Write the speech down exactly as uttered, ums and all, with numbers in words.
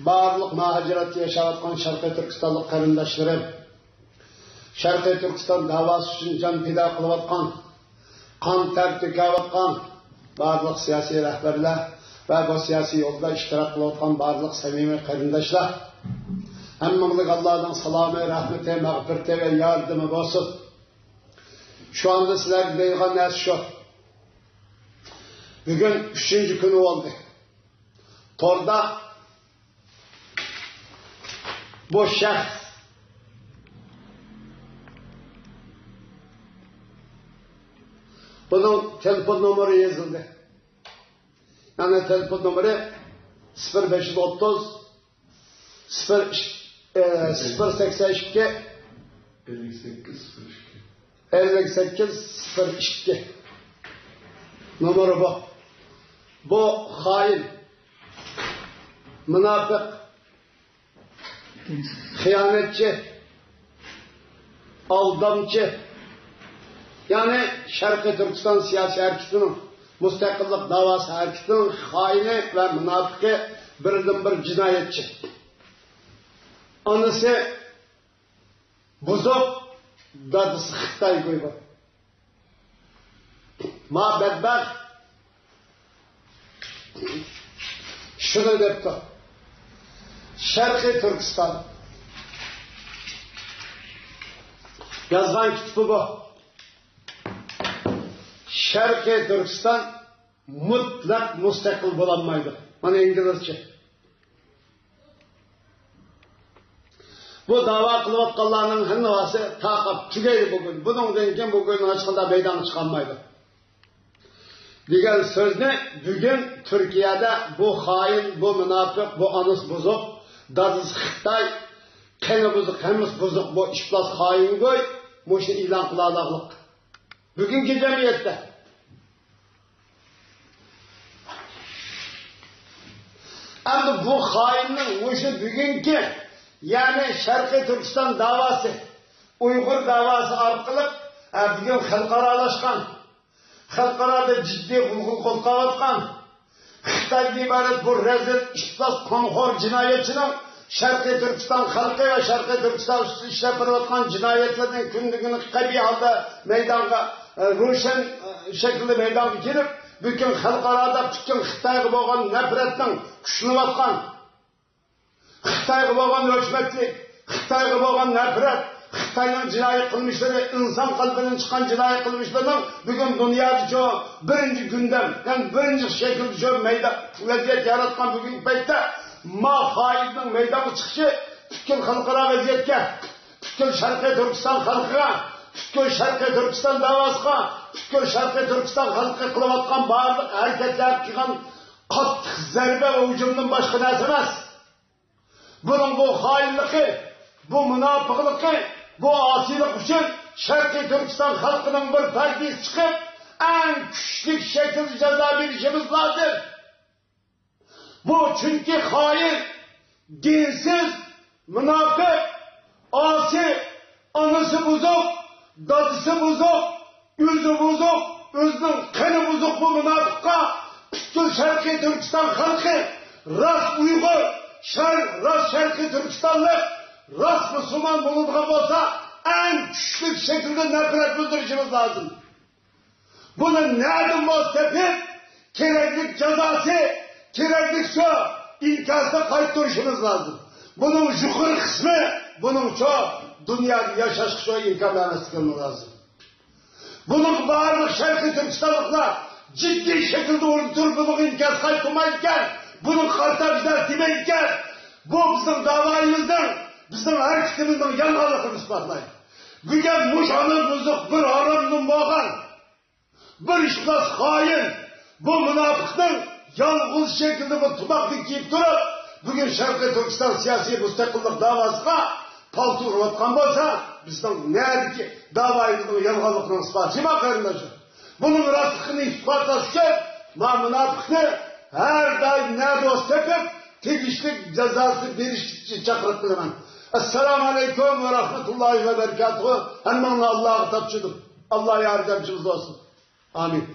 بارلىق مۇھاجىرەتتە ياشاۋاتقان شەرقىي تۈركىستانلىق قېرىنداشلىرىم، شەرقىي تۈركىستان داۋاسى ئۈچۈن جان پىدا قىلىۋاتقان، قان تەر تۆكۈۋاتقان بارلىق سىياسىي رەھبەرلەر ۋە بۇ سىياسىي يولدا ئىشتىراك قىلىۋاتقان بارلىق سەمىمىي قېرىنداشلار، ھەممىڭلارغا ئاللانىڭ سالامى، رەھمىتى، مەغپىرىتى ۋە ياردىمى بولسۇن. شۇ ئاندا سىلەرگە دەيدىغان نەرسە شۇ. بۈگۈن ئۈچىنچى كۈنى بولدى. توردا بۇ شەخس، بۇنىڭ تېلېفون نومۇرى يېزىلدى. يەنى تېلېفون نومۇرى: سىفىر بەش يۈز ئوتتۇز، سىفىر ئىككى، ئە، سىفىر سەكسەن ئىككى، ئەللىك سەككىز سىفىر ئىككى. ئەللىك سەككىز سىفىر ئىككى نومۇرى بۇ. بۇ خائىن، مۇناپىق، خىيانەتچى، ئالدامچى، يەنى شەرقىي تۈركىستان سىياسىي ھەرىكىتىنىڭ، مۇستەقىللىق داۋاسى ھەرىكىتىنىڭ خائىنى ۋە مۇناپىقى، بىردىنبىر جىنايەتچى. ئانىسى بۇزۇق، دادىسى خىتاي گۇي بار. ما بەتبەخت شۇنى دەپتۇ. شەرقىي تۈركىستان يازغان كىتابى بۇ. شەرقىي تۈركىستان مۇتلەق مۇستەقىل بولالمايدۇ. مانا ئىنگلىزچە. بۇ داۋا قىلىۋاتقانلارنىڭ ھەممىسى تاقاپ تۈگەيدۇ بۈگۈن. بۇنىڭدىن كېيىن بۇ گۇينىڭ ھېچقانداق مەيدانغا چىقالمايدۇ. دېگەن سۆزنى بۈگۈن تۈركىيەدە بۇ خائىن، بۇ مۇناپىق، بۇ ئانىسى بۇزۇق، دادىسى خىتاي، قېنى بۇزۇق، ھەممىسى بۇزۇق، بۇ ئىپلاس خائىن گۇي مۇشۇنى ئېلان قىلالاقلىق. بۈگۈنكى جەمئىيەتتە. ئەمدى بۇ خائىننىڭ مۇشۇ بۈگۈنكى، يەنى شەرقىي تۈركىستان داۋاسى، ئۇيغۇر داۋاسى ئارقىلىق، ئە، بۈگۈن خەلقئارالاشقان، خەلقئارادا جىددىي غۇلغۇلا قوزغاۋاتقان، خىتايدىن ئىبارەت بۇ رەزىل، ئىپلاس، قانخور جىنايەتچىنىڭ شەرقىي تۈركىستان خەلقى ۋە شەرقىي تۈركىستان ئۈستىدە ئىشلەپ بېرىۋاتقان جىنايەتلىرىنىڭ كۈندە كۈنى قەبىھ ھالدا مەيدانغا، ئە، روشەن، ئە، شەكىلدە مەيدانغا كېلىپ، بۈگۈن خەلقئارادا پۈتۈن خىتايغا بولغان نەپرەتنىڭ كۈچلىنىۋاتقان، خىتايغا بولغان ئۆچمەنلىك، خىتايغا بولغان نەپرەت، خىتاينىڭ جىنايى قىلمىشلىرى، ئىنسان قەلبىدىن چىققان جىنايى قىلمىشلىرىنىڭ بۈگۈن دۇنيادا شۇ بىرىنچى گۈندەم، يەنى بىرىنچى شەكىلدە شۇ مەيدا-، ۋەزىيەت ياراتقان بۈگۈنكى پەيتتە ما خائىننىڭ مەيدانغا چىقىشى پۈتكۈل خەلقئارا ۋەزىيەتكە، پۈتكۈل شەرقىي تۈركىستان خەلقىگە، پۈتكۈل شەرقىي تۈركىستان داۋاسىغا، پۈتكۈل شەرقىي تۈركىستان خەلقى قىلىۋاتقان بارلىق ھەرىكەتلەرگە قىلغان قاتتىق زەربە ۋە ھۇجۇمدىن باشقا نەرسە ئەمەس. بۇنىڭ بۇ خائىنلىقى، بۇ مۇناپىقلىقى، بۇ ئاسىيلىقى ئۈچۈن شەرقىي تۈركىستان خەلقىنىڭ بىر پەردىسى چىقىپ، ئەڭ كۈچلۈك شەكىلدە جازا بېرىشىمىز لازىم. بۇ چۈنكى خائىن، دىنسىز، مۇناپىق، ئاسىي، ئانىسى بۇزۇق، دادىسى بۇزۇق، ئۆزى بۇزۇق، ئۆزىنىڭ قېنى بۇزۇق بۇ مۇناپىققا پۈتكۈل شەرقىي تۈركىستان خەلقى، راست ئۇيغۇر، شەر-، راست شەرقىي تۈركىستانلىق، راست مۇسۇلمان بولىدىغان بولسا، ئەڭ كۈچلۈك شەكىلدە نەپرەت بىلدۈرۈشىمىز لازىم. بۇنى نەدىن بولسا تېپىپ، كېرەكلىك جازاسى، كېرەكلىك شۇ ئىنكاسنى قايتۇرۇشىمىز لازىم. بۇنىڭ يۇقىرى قىسمى، بۇنىڭ شۇ دۇنيادا ياشاشقا شۇ ئىمكان بەرمەسلىكىمىز لازىم. بۇنىڭغا بارلىق شەرقىي تۈركىستانلىقلار جىددىي شەكىلدە ئورۇن تۇرۇپ، بۇنىڭغا ئىنكاس قايتۇرمايدىكەن، بۇنىڭغا قارىتا بىر نەرسە دېمەيدىكەن، بۇ بىزنىڭ داۋايىمىزنىڭ، بىزنىڭ ھەرىكىتىمىزنىڭ يالغانلىقىنى ئىسپاتلايدۇ. بۈگۈن مۇشۇ ئانا بۇزۇق بىر ھارامدىن بولغان بىر ئىپلاس خائىن، بۇ مۇناپىقنىڭ يالغۇز شەكلىدە بۇ تۇماقنى كىيىپ تۇرۇپ، بۈگۈن شەرقىي تۈركىستان سىياسىي مۇستەقىللىق داۋاسىغا پالتا ئۇرۇۋاتقان بولسا، بىزنىڭ نەدىكى داۋايىمىزنىڭ يالغانلىقىنىڭ ئىسپاتى بار، قېرىنداشلار. بۇنىڭ راستلىقىنى ئىسپاتلاش ئۈچۈن، ما مۇناپىقنى ھەر دائىم نەدە بولسا تېپىپ، تېگىشلىك جازاسىنى بېرىشكە چاقىرىق قىلىمەن. ئەسسالامۇ ئەلەيكۇم ۋە رەھمەتۇللاھى ۋە بەرىكاتۇھۇ. ھەممىڭلارنى ئاللاغا تاپشۇردۇم. ئاللا ياردەمچىمىز بولسۇن. ئامىن.